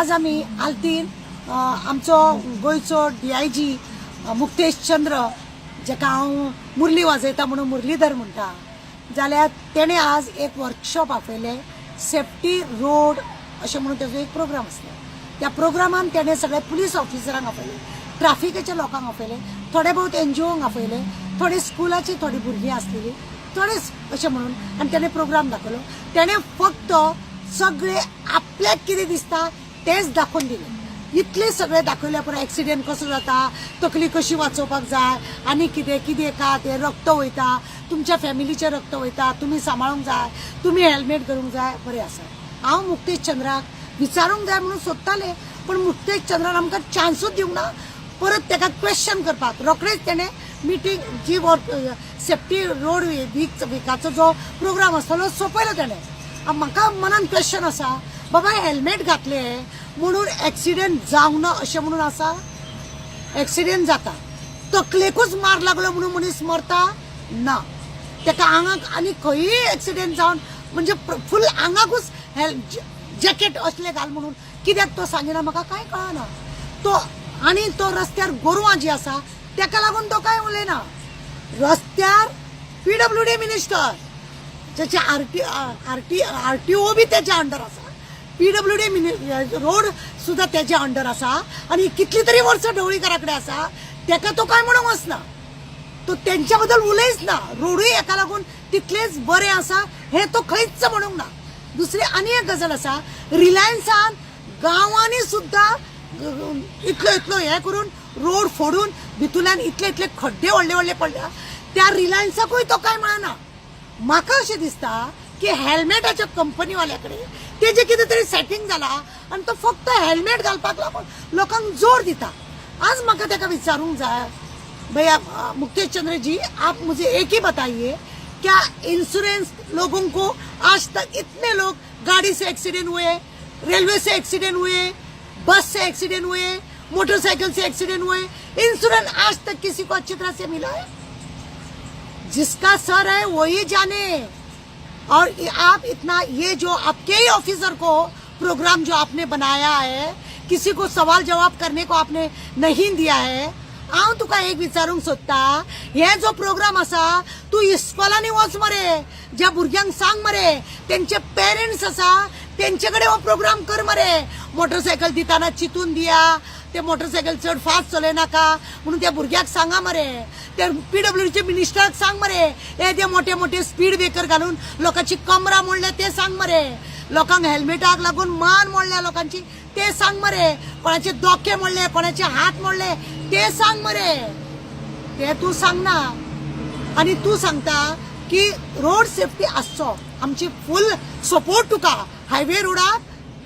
आज आमी आल्तीन आमचो गोंयचो डीआयजी मुक्तेश चंद्र, जेका हांव मुरली वाजयता म्हणून मुरलीधर म्हणटा, जाल्यार तेणें आज एक वर्कशॉप आपयलें, सेफ्टी रोड अशें म्हणून तेजो एक प्रोग्राम आसलो. त्या प्रोग्रामान तेणें सगळे पुलीस ऑफिसरांक आपयले, ट्राफिकेच्या लोकांक आपयले, थोडे बहुत एनजीओंक आपयले, थोडे स्कुलाची थोडी भुरगीं आसलेली, थोडेच अशें म्हणून, आनी तेणें प्रोग्राम दाखयलो. तेणें फक्त सगळे आपल्याक कितें दिसता तेंच दाखोवन दिलें. इतलें सगळें दाखयल्या पळय, एक्सिडेंट कसो जाता, तकली कशी वाचोवपाक जाय आनी कितें कितें का तें रक्त वयता, तुमच्या फॅमिलीचें रक्त वयता, तुमी सांबाळूंक जाय, तुमी हेल्मेट घालूंक जाय. बरें आसा. हांव मुक्तेश चंद्राक विचारूंक जाय म्हणून सोदतालें, पूण मुक्तेश चंद्रान आमकां चान्सूच दिवंक ना परत ताका क्वेश्चन करपाक. रोखडेच तेणें मिटींग जी सेफ्टी रोड वीक विकाचो जो प्रोग्राम आसतलो सोंपयलो तेणें. म्हाका मनान क्वेश्चन आसा, बाबा, हेल्मेट घातले म्हणून एक्सिडेंट जावंक ना अशें म्हणून आसा? एक्सिडेंट जाता. तकलेकूच मार लागलो म्हणून मनीस मरता? ना. ताका आंगाक आनी खंयीय एक्सिडेंट जावन म्हणजे फूल आंगाकूच हेल जॅकेट असलें घाल म्हणून कित्याक तो सांगिना, म्हाका कांय कळना. तो आनी तो रस्त्यार गोरवां जी आसा तेका लागून तो कांय उलयना. रस्त्यार पीडब्ल्यूडी मिनिस्टर, ज्याचे आरटीओ बी तेच्या अंडर आसा, पीडब्ल्यूडी मिनि रोड सुद्दां तेच्या अंडर आसा आनी कितली तरी वर्सां ढवळीकरा कडेन आसा, तेका तो कांय म्हणूंक वचना. तो तेंच्या बद्दल उलयच ना. रोडूय हेका लागून तितलेच बरें आसा हें तो खंयच म्हणूंक ना. दुसरी आनी एक गजाल आसा, रिलायन्सान गांवांनी सुद्दां इतलो इतलो हें करून रोड फोडून भितूल्यान इतले इतले खड्डे व्हडले व्हडले पडल्या, त्या रिलायन्साकूय तो कांय म्हणना. म्हाका अशें दिसता की हेल्मेटाच्या कंपनीवाल्या कडेन तेजें कितें तरी सेटींग जाला आनी तो फक्त हेल्मेट घालपाक लागून लोकांक जोर दिता. आज म्हाका ताका विचारूंक जाय, भैया मुकेश चंद्र जी, आप मुझे एक ही बताइए, क्या इंश्योरेंस लोगों को, आज तक इतने लोग गाड़ी से एक्सीडेंट हुए, रेलवे से एक्सीडेंट हुए, बस से एक्सीडेंट हुए, मोटरसाइकिल से एक्सीडेंट हुए, इंश्योरेंस आज तक किसी को अच्छी तरह से मिला है? जिसका सर है वही जाने. और आप इतना ये जो आपके ही ऑफिसर को प्रोग्राम जो आपने बनाया है, किसी को सवाल जवाब करने को आपने नहीं दिया है. हांव तुका एक विचारूंक सोदता, हे जो प्रोग्राम आसा, तूं इस्कोलांनी वच मरे, ज्या भुरग्यांक सांग मरे, तेंचे पेरंट्स आसा तेंचे कडेन हो प्रोग्राम कर मरे. मोटरसायकल दिताना चिंतून दिया, ते मोटरसायकल चड फास्ट चलयनाका म्हणून त्या भुरग्याक सांगा मरे. ते पीडब्ल्यूडीचे मिनिस्टराक सांग मरे. हे ते मोठे मोठे स्पीड ब्रेकर घालून लोकांची कमरां मोडल्या ते सांग मरे. लोकांक हेल्मेटाक लागून मान मोडल्या लोकांची ते सांग मरे. कोणाचे दोके मोडले, कोणाचे हात मोडले ते सांग मरे. ते तूं सांगना आनी तूं सांगता की रोड सेफ्टी आसचो. आमची फूल सपोर्ट तुका. हायवे रोडार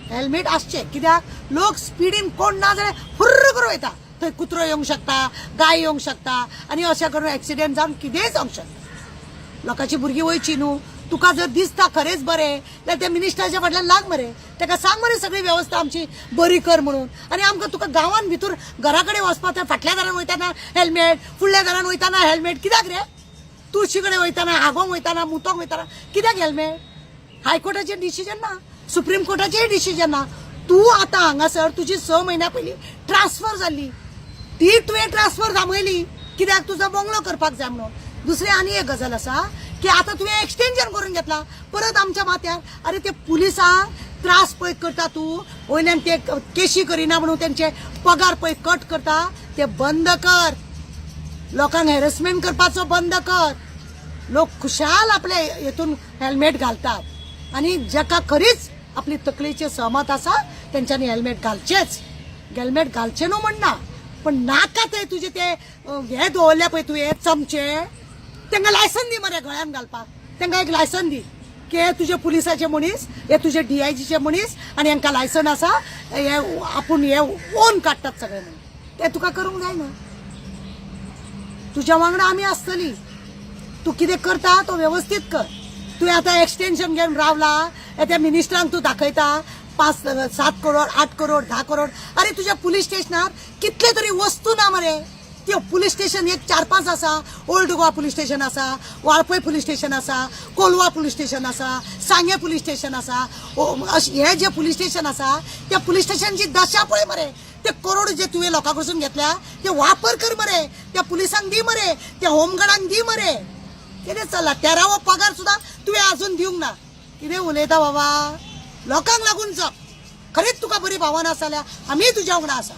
हेल्मेट आसचे, कित्याक लोक स्पिडीन कोण ना जाल्यार फुर्र करून वयता. थंय कुत्रो येवंक शकता, गाय येवंक शकता आनी अशें करून एक्सिडेंट जावन कितेंय जावंक शकता. लोकांची भुरगीं वयची न्हू. तुका जर दिसता खरेंच बरें जाल्यार त्या मिनिस्टराच्या फाटल्यान लाग मरे, ताका सांग मरे सगळी वेवस्था आमची बरी कर म्हणून. आनी आमकां तुका गांवान भितर घरा कडेन वचपाक थंय फाटल्या दारान वयताना हेल्मेट, फुडल्या दारान वयताना हेल्मेट कित्याक रे? तुळशी कडेन वयताना, हागोंक वयताना, मुतोंक वयताना कित्याक हेल्मेट? हायकोर्टाचें डिसिजन ना, सुप्रीम कोर्टाचेंय डिसिजन ना. तूं आतां हांगासर तुजी 6 म्हयन्या पयलीं ट्रान्सफर जाल्ली, ती तुवें ट्रान्सफर थांबयली कित्याक? तुजो बंगलो करपाक जाय म्हणून. दुसरी आनी एक गजाल आसा की आतां तुवें एक्सटेंशन करून घेतला परत आमच्या माथ्यार. अरे, ते पुलिसांक त्रास पळय करता तूं, वयल्यान ते केशी करिना म्हणून तेंचे पगार पळय कट करता, ते बंद कर. लोकांक हॅरेसमेंट करपाचो बंद कर. लोक खुशाल आपले हेतून हेल्मेट घालतात आनी जेका खरीच आपली तकलेचे सहमत आसा तेंच्यांनी हेल्मेट घालचेच. हेल्मेट घालचें न्हू म्हणना, पण नाका ते तुजे ते हे दवरल्या पळय तुवें चमचे, तांकां लायसन दी मरे गळ्यान घालपाक. तांकां एक लायसन दी की हे तुजे पुलिसाचे मनीस, हे तुजे डीआयजीचे मनीस आनी हांकां लायसन आसा, हे आपूण हे ओन काडटात सगळे म्हणून. ते तुका करूंक जायना. तुज्या वांगडा आमी आसतली. तूं कितें करता तो वेवस्थीत कर. तुवें आतां एक्सटेन्शन घेवन रावला, त्या मिनिस्टरांक तूं दाखयता 5, 7 करोड, 8 करोड, 10 करोड. अरे, तुज्या पुलीस स्टेशनार कितले तरी वस्तू ना मरे. त्यो पुलीस स्टेशन एक चार पांच आसा. ओल्ड गोवा पुलीस स्टेशन आसा, वाळपय पुलीस स्टेशन आसा, कोलवा पुलीस स्टेशन आसा, सांगे पुलीस स्टेशन आसा. अशें हे जे पुलीस स्टेशन आसा त्या पुलीस स्टेशनची दशा पळय मरे. ते करोड जे तुवें लोकां कडसून घेतल्या ते वापर कर मरे, त्या पुलिसांक दी मरे, त्या होमगार्डांक दी मरे. कितें चल्ला? तेरावो पगार सुद्दां तुवें अजून दिवंक ना. कितें उलयता बाबा? लोकांक लागून जग. खरेंच तुका बरी भावना आसा जाल्यार आमी तुज्या वांगडा आसा.